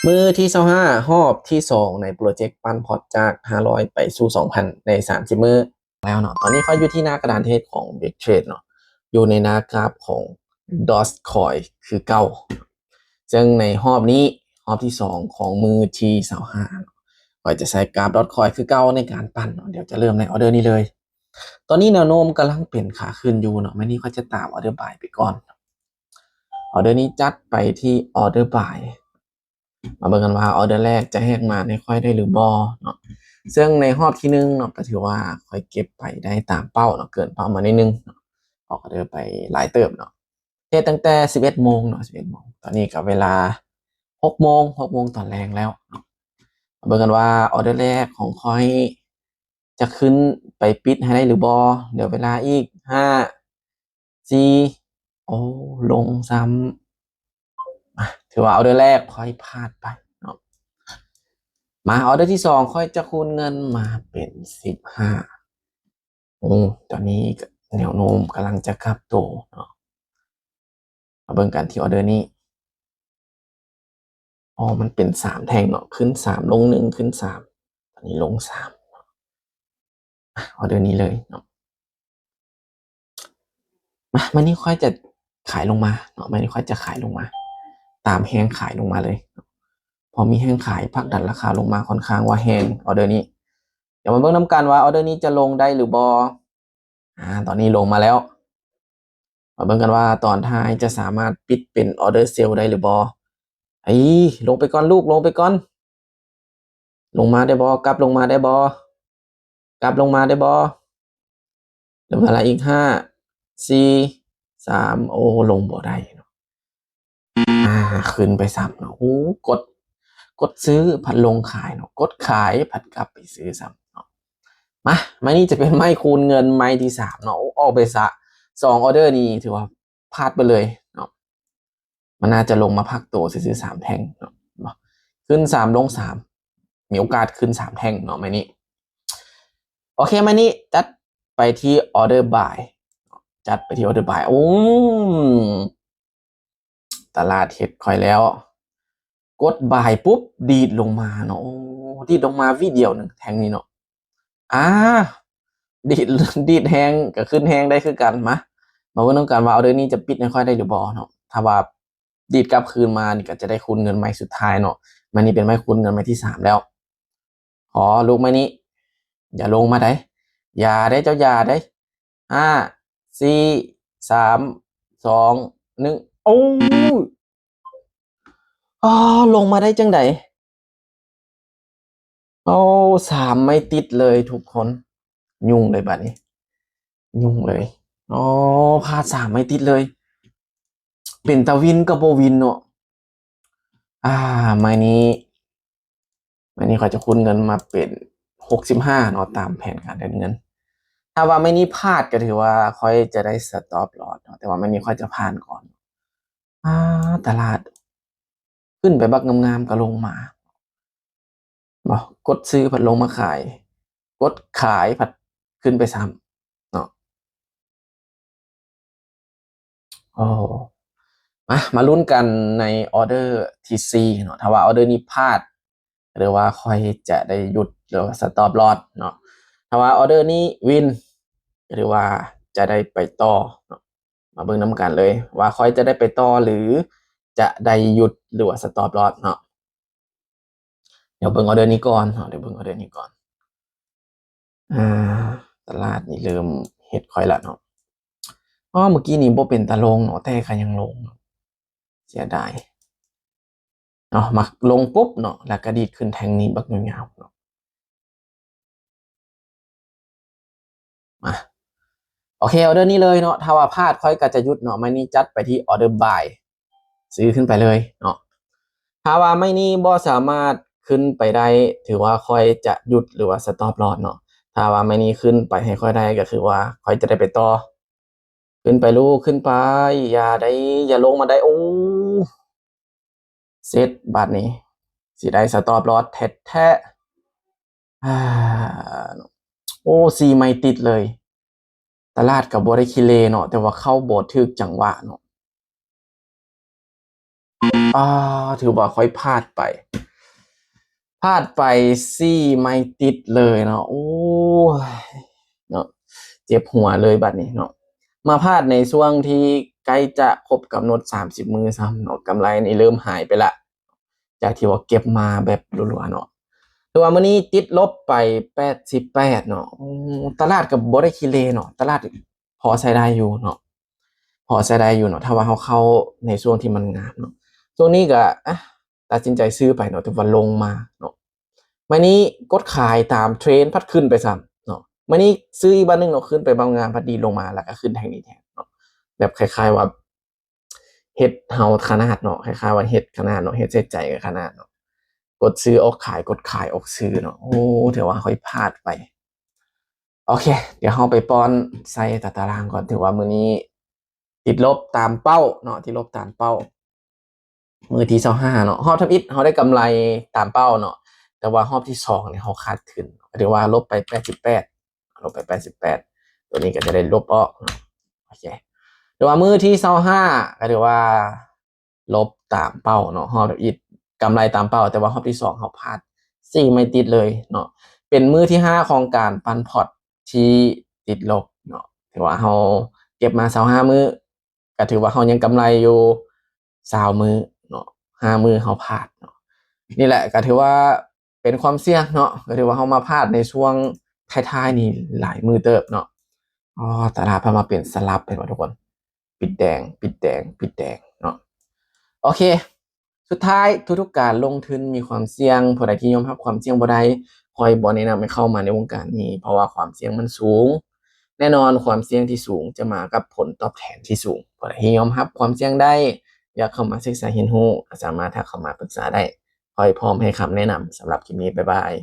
ມື້ທີຊາວຫ້າ ຮອບທີສອງໃນໂປຣເຈັກປັ່ນພອດຈາກຫ້າຮ້ອຍໄປສູ່ສອງພັນໃນສາມສິບມື້ແລ້ວເນາະ. ຕອນນີ້ຂ້ອຍຢູ່ທີ່ໜ້າກະດານເທຣດຂອງ Big Trade ເນາະ, ຢູ່ໃນໜ້າກຣາຟຂອງ Dogecoin ຄືເກົ່າ. ເຊິ່ງໃນຮອບນີ້ ຮອບທີສອງຂອງມື້ທີຊາວຫ້າເນາະ, ຂ້ອຍຈະໃຊ້ກຣາຟ Dogecoin ຄືເກົ່າໃນການປັ່ນເນາະ. ດຽວຈະເລີ່ມໃນອອເດີນີ້ເລີຍ. ຕອນນີ້ແນວໂນ້ມກຳລັງເປັນຂາຂຶ້ນຢູ່ເນາະ, ມື້ນີ້ຂ້ອຍຈະຕາມອອເດີບາຍໄປກ່ອນ. ອອເດີນີ້ຈັດໄປທີ່ອອເດີບາຍ. ມາເບິ່ງກັນວ່າອອເດີແລກຈະແຫກມານໃຫ້ຂ້ອຍໄດ້ຫຼືບໍ່ເນາະ. ເຊິ່ງໃນຮອບທີໜຶ່ງເນາະ ກໍຖືວ່າຂ້ອຍເກັບໄປໄດ້ຕາມເປົ້າເນາະ, ເກີນເປົ້າມາໜ້ອຍໜຶ່ງເນາະ, ອອກອອເດີໄປຫຼາຍເຕີບເນາະ. ເຮັດຕັ້ງແຕ່ສິບເອັດໂມງເນາະ, ສິບເອັດໂມງ. ຕອນນີ້ກໍເວລາຫົກໂມງ, ຫົກໂມງຕອນແລງແລ້ວເນາະ. ມາເບິ່ງກັນວ່າອອເດີແລກຂອງຂ້ອຍຈະຂຶ້ນໄປປິດໃຫ້ໄດ້ຫຼືບໍ່. ເຫຼືອເວລາອີກຫ້າ ສີ່ ໂອ້ ລົງຊ້ຳ. ອ່ະ ຖືວ່າອອເດີແລກຂ້ອຍພາດໄປເນາະ. ມາ ອອເດີທີສອງ ຂ້ອຍຈະຄູນເງິນມາເປັນສິບຫ້າ. ໂອ້ ຕອນນີ້ກະແນວໂນ້ມກຳລັງຈະກັບໂຕເນາະ. ມາເບິ່ງກັນທີ່ອອເດີນີ້. ອໍ ມັນເປັນສາມແທ່ງເນາະ, ຂຶ້ນສາມ ລົງໜຶ່ງ ຂຶ້ນສາມ, ຕອນນີ້ລົງສາມ. ອ່ະ ອອເດີນີ້ເລີຍເນາະ. ມາ ມື້ນີ້ຂ້ອຍຈະຂາຍລົງມາເນາະ, ມື້ນີ້ຂ້ອຍຈະຂາຍລົງມາ ຕາມແຮງຂາຍລົງມາເລີຍ. ເພາະມີແຮງຂາຍຜັກດັນລາຄາລົງມາຄ່ອນຂ້າງວ່າແຮງ ອອເດີນີ້. ດຽວມາເບິ່ງນຳກັນວ່າອອເດີນີ້ຈະລົງໄດ້ຫຼືບໍ່. ອາ ຕອນນີ້ລົງມາແລ້ວ. ມາເບິ່ງກັນວ່າຕອນທ້າຍຈະສາມາດປິດເປັນອອເດີເຊລໄດ້ຫຼືບໍ່. ໄອ້ ລົງໄປກ່ອນລູກ, ລົງໄປກ່ອນ. ລົງມາໄດ້ບໍ່? ກັບລົງມາໄດ້ບໍ່? ກັບລົງມາໄດ້ບໍ່? ເຫຼືອເວລາອີກຫ້າ ສີ່ ສາມ ໂອ້ ລົງບໍ່ໄດ້ເນາະ. ອ່າ ຂຶ້ນໄປຊ້ຳເນາະ. ໂອ້ ກົດ ກົດຊື້ພັດລົງຂາຍເນາະ, ກົດຂາຍພັດກັບໄປຊື້ຊ້ຳເນາະ. ມາ ໄມ້ນີ້ຈະເປັນໄມ້ຄູນເງິນໄມ້ທີສາມເນາະ. ໂອ້ ອອກໄປຊະ ສອງອອເດີນີ້ຖືວ່າພາດໄປເລີຍເນາະ. ມັນໜ້າຈະລົງມາພັກໂຕຊື່ໆ ສາມແທ່ງເນາະ, ຂຶ້ນສາມ ລົງສາມ ມີໂອກາດຂຶ້ນສາມແທ່ງເນາະ ໄມ້ນີ້. ໂອເຄ ໄມ້ນີ້ຈັດໄປທີ່ອອເດີບາຍ, ຈັດໄປທີ່ອອເດີບາຍ. ໂອ້ ຕະຫຼາດເຮັດຂ້ອຍແລ້ວ, ກົດບາຍປຸບ ດີດລົງມາເນາະ. ໂອ້ ດີດລົງມາວິດດຽວໜຶ່ງແທ່ງນີ້ເນາະ. ອ່າ ດີດ ດີດແຮງກໍຂຶ້ນແຮງໄດ້ຄືກັນ. ມາ ມາເບິ່ງນຳກັນວ່າອອເດີນີ້ຈະປິດໃຫ້ຂ້ອຍໄດ້ຫຼືບໍ່ເນາະ. ຖ້າວ່າດີດກັບຄືນມານີ້ ກໍຈະໄດ້ຄູນເງິນໄມ້ສຸດທ້າຍເນາະ. ໄມ້ນີ້ເປັນໄມ້ຄູນເງິນໄມ້ທີສາມແລ້ວ. ຂໍລູກໄມ້ນີ້ ຢ່າລົງມາໃດ໋ ຢ່າເດ້ ເຈົ້າຢ່າເດ້. ຫ້າ ສີ່ ສາມ ສອງ ໜຶ່ງ ໂອ້ ອໍ ລົງມາໄດ້ຈັ່ງໃດ? ໂອ້ ສາມໄມ້ຕິດເລີຍທຸກຄົນ. ຫຍຸ້ງເລີຍບາດນີ້ ຫຍຸ້ງເລີຍ. ອໍ ພາດສາມໄມ້ຕິດເລີຍ. ເປັນຕາວິນກໍບໍ່ວິນເນາະ. ອ່າ ໄມ້ນີ້ ໄມ້ນີ້ຂ້ອຍຈະຄູນເງິນມາເປັນຫົກສິບຫ້າເນາະ ຕາມແຜນການເດີນເງິນ. ຖ້າວ່າໄມ້ນີ້ພາດກໍຖືວ່າຂ້ອຍຈະໄດ້ສະຕັອບລອສເນາະ, ແຕ່ວ່າໄມ້ນີ້ຂ້ອຍຈະຜ່ານກ່ອນ. ອ່າ ຕະຫຼາດຂຶ້ນໄປບັກງາມໆ ກໍລົງມາ. ບໍ່ ກົດຊື້ພັດລົງມາຂາຍ, ກົດຂາຍພັດຂຶ້ນໄປຊ້ຳເນາະ. ໂອ້ ມາ ມາລຸ້ນກັນໃນອອເດີທີສີ່ເນາະ. ຖ້າວ່າອອເດີນີ້ພາດ ຫຼືວ່າຂ້ອຍຈະໄດ້ຢຸດ ຫຼືວ່າສະຕັອບລອສເນາະ. ຖ້າວ່າອອເດີນີ້ວິນ ກໍຖືວ່າຈະໄດ້ໄປຕໍ່ເນາະ. ມາເບິ່ງນຳກັນເລີຍວ່າຂ້ອຍຈະໄດ້ໄປຕໍ່ ຫຼື ຈະໄດ້ຢຸດ ຫຼືວ່າສະຕັອບລອສເນາະ. ດຽວເບິ່ງອອເດີນີ້ກ່ອນເນາະ, ດຽວເບິ່ງອອເດີນີ້ກ່ອນ. ອ່າ ຕະຫຼາດນີ້ເລີ່ມເຮັດຂ້ອຍລະເນາະ. ອໍ ເມື່ອກີ້ນີ້ບໍ່ເປັນຕາລົງເນາະ, ແຕ່ກໍຍັງລົງເນາະ. ເສຍດາຍເນາະ, ມາລົງປຸບເນາະ ແລ້ວກໍດີດຂຶ້ນແທ່ງນີ້ບັກຍາວໆເນາະ. ມາ ໂອເຄ ອອເດີນີ້ເລີຍເນາະ. ຖ້າວ່າພາດຂ້ອຍກໍຈະຢຸດເນາະ. ໄມ້ນີ້ຈັດໄປທີ່ອອເດີບາຍ ຊື້ຂຶ້ນໄປເລີຍເນາະ. ຖ້າວ່າໄມ້ນີ້ບໍ່ສາມາດຂຶ້ນໄປໄດ້ ຖືວ່າຂ້ອຍຈະຢຸດ ຫຼືວ່າສະຕັອບລອສເນາະ. ຖ້າວ່າໄມ້ນີ້ຂຶ້ນໄປໃຫ້ຂ້ອຍໄດ້ ກໍຄືວ່າຂ້ອຍຈະໄດ້ໄປຕໍ່. ຂຶ້ນໄປລູກ ຂຶ້ນໄປ. ຢ່າໄດ້ ຢ່າລົງມາໄດ້. ໂອ້ ເສັດບາດນີ້ ຊິໄດ້ສະຕັອບລອສແທ້ໆ. ອ່າ ໂອ້ ສີ່ໄມ້ຕິດເລີຍ. ຕະຫຼາດກໍບໍ່ໄດ້ຂີ້ເລເນາະ, ແຕ່ວ່າເຂົ້າບໍ່ຖືກຈັງຫວະເນາະ. ອ່າ ຖືວ່າຂ້ອຍພາດໄປ ພາດໄປສີ່ໄມ້ຕິດເລີຍເນາະ. ໂອ້ຍ ເນາະ ເຈັບຫົວເລີຍບັດນີ້ເນາະ. ມາພາດໃນຊ່ວງທີ່ໃກ້ຈະຄົບກຳນົດສາມສິບມື້ຊ້ຳເນາະ, ກຳໄລນີ້ເລີ່ມຫາຍໄປລະ ຈາກທີ່ວ່າເກັບມາແບບລັວໆເນາະ. ແຕ່ວ່າມື້ນີ້ຕິດລົບໄປແປດສິບແປດເນາະ. ໂອ້ ຕະຫຼາດກໍບໍ່ໄດ້ຂີ້ເລເນາະ, ຕະຫຼາດພໍໃຊ້ໄດ້ຢູ່ເນາະ, ພໍໃຊ້ໄດ້ຢູ່ເນາະ ຖ້າວ່າເຮົາເຂົ້າໃນຊ່ວງທີ່ມັນງາມເນາະ. ຊ່ວງນີ້ກໍ ອ່ະ ຕັດສິນໃຈຊື້ໄປເນາະ, ແຕ່ວ່າລົງມາເນາະ. ມື້ນີ້ກົດຂາຍຕາມເທຣນ ພັດຂຶ້ນໄປຊ້ຳເນາະ. ມື້ນີ້ຊື້ອີກບາດໜຶ່ງເນາະ, ຂຶ້ນໄປບາງງາມ ພັດດີດລົງມາ ແລ້ວກໍຂຶ້ນແທ່ງນີ້ແທນເນາະ. ແບບຄ້າຍໆວ່າເຮັດເຮົາຂະໜາດເນາະ, ຄ້າຍໆວ່າເຮັດຂະໜາດເນາະ, ເຮັດໃສ່ໃຈຂະໜາດເນາະ. ກົດຊື້ອອກຂາຍ, ກົດຂາຍອອກຊື້ເນາະ. ໂອ້ ຖືວ່າຂ້ອຍພາດໄປ. ໂອເຄ ດຽວເຮົາໄປປ້ອນໃສ່ຕາຕະລາງກ່ອນ. ຖືວ່າມື້ນີ້ຕິດລົບຕາມເປົ້າເນາະ, ຕິດລົບຕາມເປົ້າ. ມື້ທີຊາວຫ້າເນາະ, ຮອບທຳອິດເຮົາໄດ້ກຳໄລຕາມເປົ້າເນາະ, ແຕ່ວ່າຮອບທີສອງນີ້ເຮົາຂາດທຶນ, ກໍຖືວ່າລົບໄປແປດສິບແປດ, ລົບໄປແປດສິບແປດ, ຕົວນີ້ກໍຈະໄດ້ລົບອອກເນາະ. ໂອເຄ ແຕ່ວ່າມື້ທີຊາວຫ້າກໍຖືວ່າລົບຕາມເປົ້າເນາະ, ຮອບທຳອິດກຳໄລຕາມເປົ້າ, ແຕ່ວ່າຮອບທີສອງເຮົາພາດສີ່ໄມ້ຕິດເລີຍເນາະ. ເປັນມື້ທີຫ້າຂອງການປັ່ນພອດທີ່ຕິດລົບເນາະ. ຖືວ່າເຮົາເກັບມາຊາວຫ້າມື້, ກໍຖືວ່າເຮົາຍັງກຳໄລຢູ່ຊາວມື້ເນາະ, ຫ້າມື້ເຮົາພາດເນາະ. ນີ້ແຫຼະ ກໍຖືວ່າເປັນຄວາມສ່ຽງເນາະ, ກໍຖືວ່າເຮົາມາພາດໃນຊ່ວງທ້າຍໆນີ້ຫຼາຍມື້ເຕີບເນາະ. ອໍ ຕະຫຼາດພາມາເປັນສະຫຼັບ ເຫັນບໍ່ທຸກຄົນ? ປິດແດງ ປິດແດງ ປິດແດງເນາະ. ໂອເຄ ສຸດທ້າຍ ທຸກໆການລົງທຶນມີຄວາມສ່ຽງ, ຜູ້ໃດທີ່ຍອມຮັບຄວາມສ່ຽງບໍ່ໄດ້ ຂ້ອຍບໍ່ແນະນຳໃຫ້ເຂົ້າມາໃນວົງການນີ້ ເພາະວ່າຄວາມສ່ຽງມັນສູງ. ແນ່ນອນ ຄວາມສ່ຽງທີ່ສູງຈະມາກັບຜົນຕອບແທນທີ່ສູງ. ຜູ້ໃດທີ່ຍອມຮັບຄວາມສ່ຽງໄດ້ ຢາກເຂົ້າມາສຶກສາຮຽນຮູ້ ກໍສາມາດທັກເຂົ້າມາປຶກສາໄດ້. ຂ້ອຍພ້ອມໃຫ້ຄຳແນະນຳ. ສຳລັບຄລິບນີ້ ບາຍບາຍ.